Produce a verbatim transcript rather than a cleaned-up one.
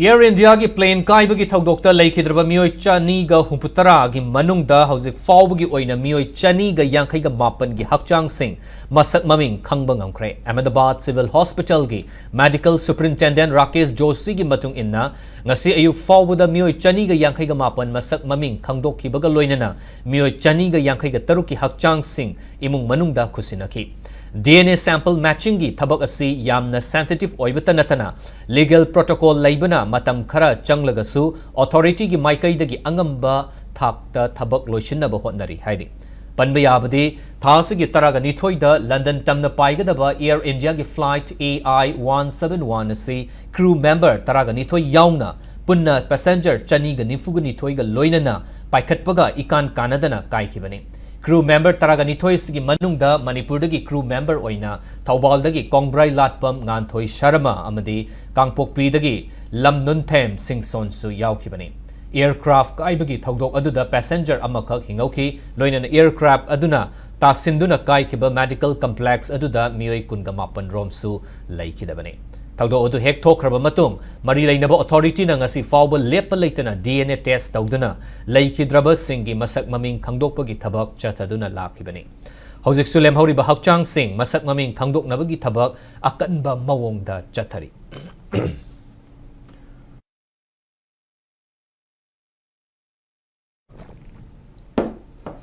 Air Indiaꯒꯤ plane ꯀꯥꯏꯕꯒꯤ ꯊꯧꯗꯣꯛꯇ ꯂꯩꯈꯤꯗ꯭ꯔꯕ ꯃꯤꯑꯣꯏ ꯆꯅꯤꯒ ꯍꯨꯝꯐꯨꯇꯔꯥꯒꯤ ꯃꯅꯨꯡꯗ ꯍꯧꯖꯤꯛ ꯐꯥꯎꯕꯒꯤ ꯑꯣꯏꯅ ꯃꯤꯑꯣꯏ ꯆꯅꯤꯒ ꯌꯥꯡꯈꯩꯒ ꯃꯥꯄꯟꯒꯤ ꯍꯛꯆꯥꯡꯁꯤꯡ ꯃꯁꯛ ꯃꯃꯤꯡ ꯈꯪꯕ ꯉꯝꯈ꯭ꯔꯦ꯫ Ahmedabad Civil Hospitalꯒꯤ Medical Superintendent Rakesh ꯖꯣꯁꯤꯒꯤ ꯃꯇꯨꯡ ꯏꯟꯅ, ꯉꯁꯤ ꯑꯌꯨꯛ ꯐꯥꯎꯕꯗ ꯃꯤꯑꯣꯏ ꯆꯅꯤꯒ ꯌꯥꯡꯈꯩꯒ ꯃꯥꯄꯟ ꯃꯁꯛ ꯃꯃꯤꯡ ꯈꯪꯗꯣꯛꯈꯤꯕꯒ ꯂꯣꯏꯅꯅ ꯃꯤꯑꯣꯏ ꯆꯅꯤꯒ ꯌꯥꯡꯈꯩꯒ ꯇꯔꯨꯛꯀꯤ ꯍꯛꯆꯥꯡꯁꯤꯡ ꯏꯃꯨꯡ ꯃꯅꯨꯡꯗ ꯈꯨꯠꯁꯤꯟꯅꯈꯤ꯫ D N A sample matchingꯒꯤ ꯊꯕꯛ ꯑꯁꯤ ꯌꯥꯝꯅ sensitive ꯑꯣꯏꯕꯇ ꯅꯠꯇꯅ legal protocol ꯂꯩꯕꯅ ꯃꯇꯝ ꯈꯔ ꯆꯪꯂꯒꯁꯨ authorityꯒꯤ ꯃꯥꯏꯀꯩꯗꯒꯤ ꯑꯉꯝꯕ ꯊꯥꯛꯇ ꯊꯕꯛ ꯂꯣꯏꯁꯤꯟꯅꯕ ꯍꯣꯠꯅꯔꯤ ꯍꯥꯏꯔꯤ꯫ ꯄꯟꯕ ꯌꯥꯕꯗꯤ, ꯊꯥ ꯑꯁꯤꯒꯤ ꯇꯔꯥꯒ ꯅꯤꯊꯣꯏꯗ ꯂꯟꯗꯟ ꯇꯝꯅ ꯄꯥꯏꯒꯗꯕ Air Indiaꯒꯤ flight A I one seven one ꯑꯁꯤ crew member ꯇꯔꯥꯒ ꯅꯤꯊꯣꯏ ꯌꯥꯎꯅ ꯄꯨꯟꯅ passenger ꯆꯅꯤꯒ ꯅꯤꯐꯨꯒ ꯅꯤꯊꯣꯏꯒ ꯂꯣꯏꯅꯅ ꯄꯥꯏꯈꯠꯄꯒ ꯏꯀꯥꯟ ꯀꯥꯟꯅꯗꯅ ꯀꯥꯏꯈꯤꯕꯅꯤ꯫ Crew member ꯇꯔꯥꯒ ꯅꯤꯊꯣꯏ ꯑꯁꯤꯒꯤ ꯃꯅꯨꯡꯗ ꯃꯅꯤꯄꯨꯔꯗꯒꯤ crew member ꯑꯣꯏꯅ ꯊꯧꯕꯥꯜꯗꯒꯤ ꯀꯣꯡꯕ꯭ꯔꯥꯏ ꯂꯥꯠꯄꯝ ꯉꯥꯟꯊꯣꯏ ꯁꯔꯃ ꯑꯃꯗꯤ ꯀꯥꯡꯄꯣꯛꯄꯤꯗꯒꯤ ꯂꯝꯅꯨꯟꯊꯦꯝ ꯁꯤꯡꯁꯣꯟꯁꯨ ꯌꯥꯎꯈꯤꯕꯅꯤ꯫ Aircraft ꯀꯥꯏꯕꯒꯤ ꯊꯧꯗꯣꯛ ꯑꯗꯨꯗ passenger ꯑꯃꯈꯛ ꯍꯤꯡꯍꯧꯈꯤ, ꯂꯣꯏꯅꯅ aircraft ꯑꯗꯨꯅ ꯇꯥꯁꯤꯟꯗꯨꯅ ꯀꯥꯏꯈꯤꯕ medical complex ꯑꯗꯨꯗ ꯃꯤꯑꯣꯏ ꯀꯨꯟꯒ ꯃꯥꯄꯟ ꯔꯣꯝꯁꯨ ꯂꯩꯈꯤꯗꯕꯅꯤ꯫ ꯊꯧꯗꯣꯛ ꯑꯗꯨ ꯍꯦꯛ ꯊꯣꯛꯈ꯭ꯔꯕ ꯃꯇꯨꯡ, ꯃꯔꯤ ꯂꯩꯅꯕ authorityꯅ ꯉꯁꯤ ꯐꯥꯎꯕ ꯂꯦꯞꯄ ꯂꯩꯇꯅ D N A test ꯇꯧꯗꯨꯅ ꯂꯩꯈꯤꯗ꯭ꯔꯕꯁꯤꯡꯒꯤ ꯃꯁꯛ ꯃꯃꯤꯡ ꯈꯪꯗꯣꯛꯄꯒꯤ ꯊꯕꯛ ꯆꯠꯊꯗꯨꯅ ꯂꯥꯛꯈꯤꯕꯅꯤ꯫ ꯍꯧꯖꯤꯛꯁꯨ ꯂꯦꯝꯍꯧꯔꯤꯕ ꯍꯛꯆꯥꯡꯁꯤꯡ ꯃꯁꯛ ꯃꯃꯤꯡ ꯈꯪꯗꯣꯛꯅꯕꯒꯤ ꯊꯕꯛ ꯑꯀꯟꯕ ꯃꯑꯣꯡꯗ ꯆꯠꯊꯔꯤ꯫